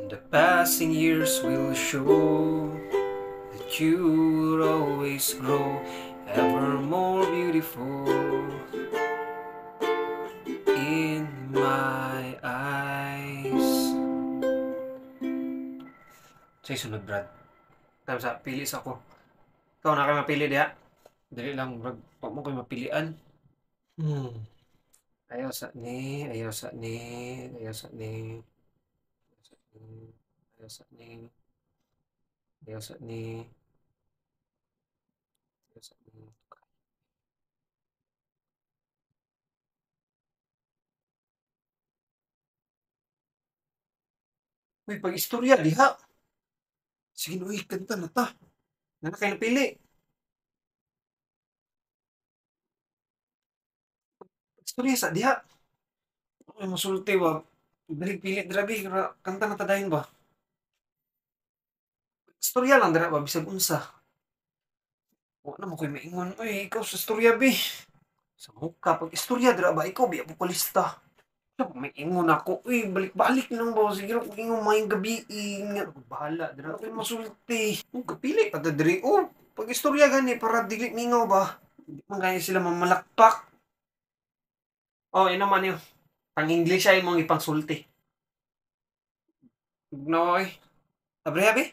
And the passing years will show that you will always grow ever more beautiful in my eyes. Say sunod, Brad. Tama sa pili sa ko. Ikaw na kay mapili diha. Dili lang, brad, pa mo kay mapilian. Ayaw sa ni, ayaw sa ni, ayaw sa ni. Ayaw sa ni. Ayaw sa ni. Ayaw sa ni. Uy, pag-istorya diha. Sige, uy, kanta na ta. Nana kayo napili. Istorya sa diha. Ay, masulti ba? Dali pili dira bi, kanta na ta dayon ba? Istorya lang dira ba bisag unsa. Wa na mo koy maingon. Uy, ikaw sa istorya bi. Sa muka pag istorya dira ba ikaw bi vokalista. May ingon ako. Uy, balik-balik lang ba? Sige lang kung ingon maayong gabi. Nga, bahala. Dira ako masulti. Kung kapili pa ta diri. Oh, pag istorya gani para dili mingaw ba? Di man gani sila mamalakpak. Oh, ino man yun. Pang English ay mong ipangsulti. No, oy. Abre, abi?